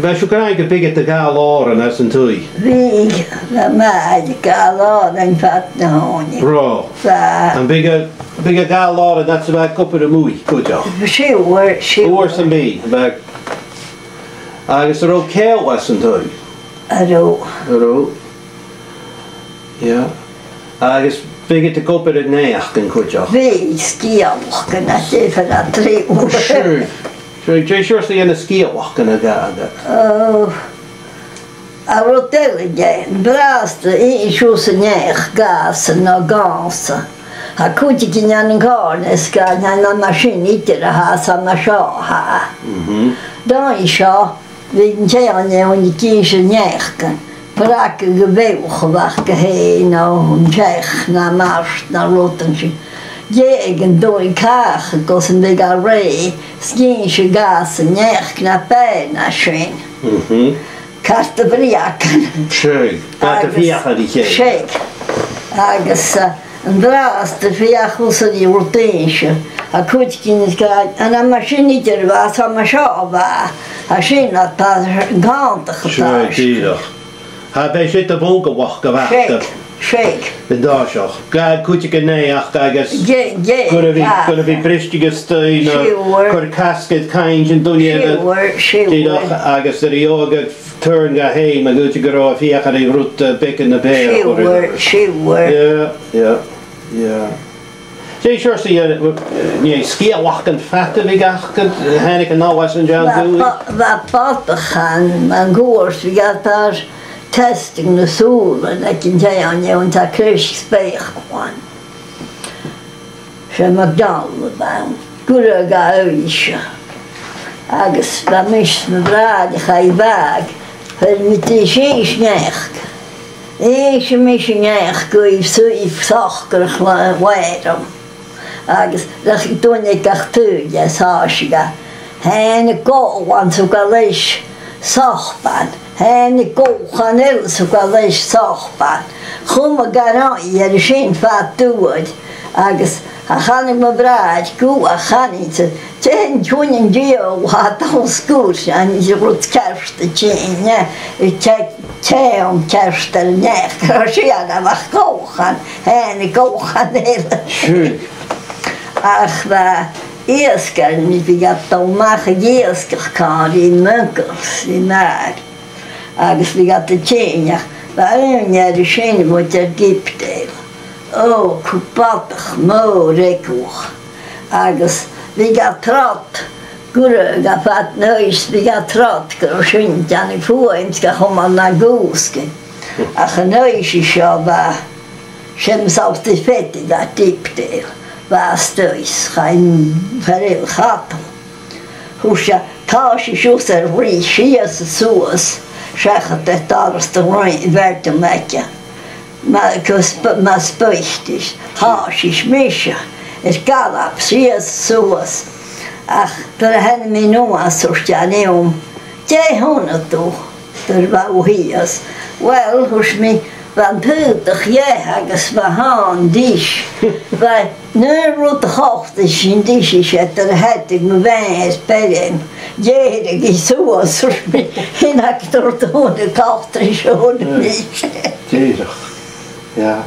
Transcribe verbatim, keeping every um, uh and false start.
Bha sibh ag ràdh gum biodh iad a' gabhail òran anns an taigh. Bhiodh, bha m' athair a' gabhail òran fad na h-ùine. Robh. Bha. Am biodh, am biodh e a' gabhail òran anns a' bheil cupa a-muigh cuideachd? Siuthad, siuthad. Uair sam bith, bha. Agus an robh ceòl anns an taigh? An robh. An robh. Yeah. Agus bhiodh iad ag obair air naidheachdan cuideachd? Bhiodh, sgeulachdan a' dèanamh a trì uair. Sure. Sure, dè seòrsa de na sgeulachdan a bh' agad? Oh, a rud eile, an-dràsta, innis thusa naidheachd dhàsan no dhàsan. Tha cuideigin ann an Còrnair is gabh na mar sin idir a tha, 's a mar seo a tha. Mhm. Dòigh seo, bhiodh an tè an-diugh ag innse naidheachdan, breac gu bheil a' bheachd fhèin, no an t-each, no mart, no rudan sin. Dh'èigheadh an dòigh càch gus am biodh e rèidh, 's dh'innis e dhàsan naidheachd na b' fheàrr na sin. Mhm. Carta breacan. Seadh, carta agus feuchainn ri chèile. Seadh. Agus, eh, an-dràsta feuch thusa ri rud innse. Tha cuideigin ag ràdh, an ann mar sin idir a bha, 's a mar seo a bha. Tha sin, tha, tha, gàntach a tha. Seadh, dìreach. Tha, bidh siud a' buntainn a-mach gu bheachd. Seadh, seadh. An toiseach. Gabh cuideigin naidheachd agus gu, gu, gu robh i, gu robh i briste gu staigh no cur casg air cainnt an duine eile. Siuthad, siuthad. Dìreach, agus nuair a gheibheadh tu turn ga fhèin, ma dh'fhaodte gun robh e a' feuchainn ri rud, eh, beagan na b' fheàrr. Siuthad, siuthad. Yeah, yeah, yeah. Dè seòrsa, eh, eh, sgeulachdan fada a bhiodh aca, eh, thàinig an-àirde às an dealbh? Bha, bha bodach ann mun cuairt, bhiodh iad air teastaig na sùilean aig an tè an-diugh, an tè a' creic speuclairean. 'S e MacDonald a bh' ann, gu robh e ga fhoillseachadh. Agus bha mise 's mo bhràthair a' faighinn bhàgh, fhuair mi dithis naidheachd. Innsidh mise naidheachd dhuibh, suidh socrach le, làmh orm. Agus rachadh duine gach turas, 's thòisich e. Thàinig gobhlan 's thug e leis sopan. Thàinig gobhlan eile 's thug e leis sopan. Chùm e gu ruige air sin fad an turais. Agus a chanadh mo bhràthair, gu a chanadh, dè an t-ionad an-diugh a tha a' dol sgur, an e rud ceart a tha e a' dèanamh, tè, tè ceart air an each, ro sian a bha gobhlan, thàinig gobhlan eile. Sure. Ach bha iasgairean, bhiodh iad a' dol a-mach ag iasgach còmhla ri m' uncail 's ri m' athair. Agus bhiodh iad a' tighinn, ach bha aon uair an sin muid air Deepdale. Ò, cupa bodach mòr eagalach. Agus bhiodh e a' trod, gu robh e fad na h-oidhche, bhiodh e a' trod gu robh sinn a' dèanamh fuaim 's ga chumail na dhùsgadh. Ach an oidhche seo bha, 's e, 's e, 's e, bha Deepdale, bha e a-staigh, chaidh fear eile a chadal. Thuirt e, tha sibh sìos air rìs, sìos is suas, seachad air doras an rathad, bheir dom aige. Ma, gus b-, ma spaideas, thòisich mise air galop sìos is suas. Ach nuair a thàinig mi a-nuas, thuirt e rium, dè th' annad thu? Nuair a bha thu shìos. Uill, thuirt mi, bha am putadh dheth agus bha e an dithis. Bha an aon rud a chosgadh sin dithis, 's e nuair a thèid mo bhean air beiream, dh'èireadh i suas, thuirt mi, chan eil agad ri dhèanamh ach cothromachadh mi. Dìreach. Yeah.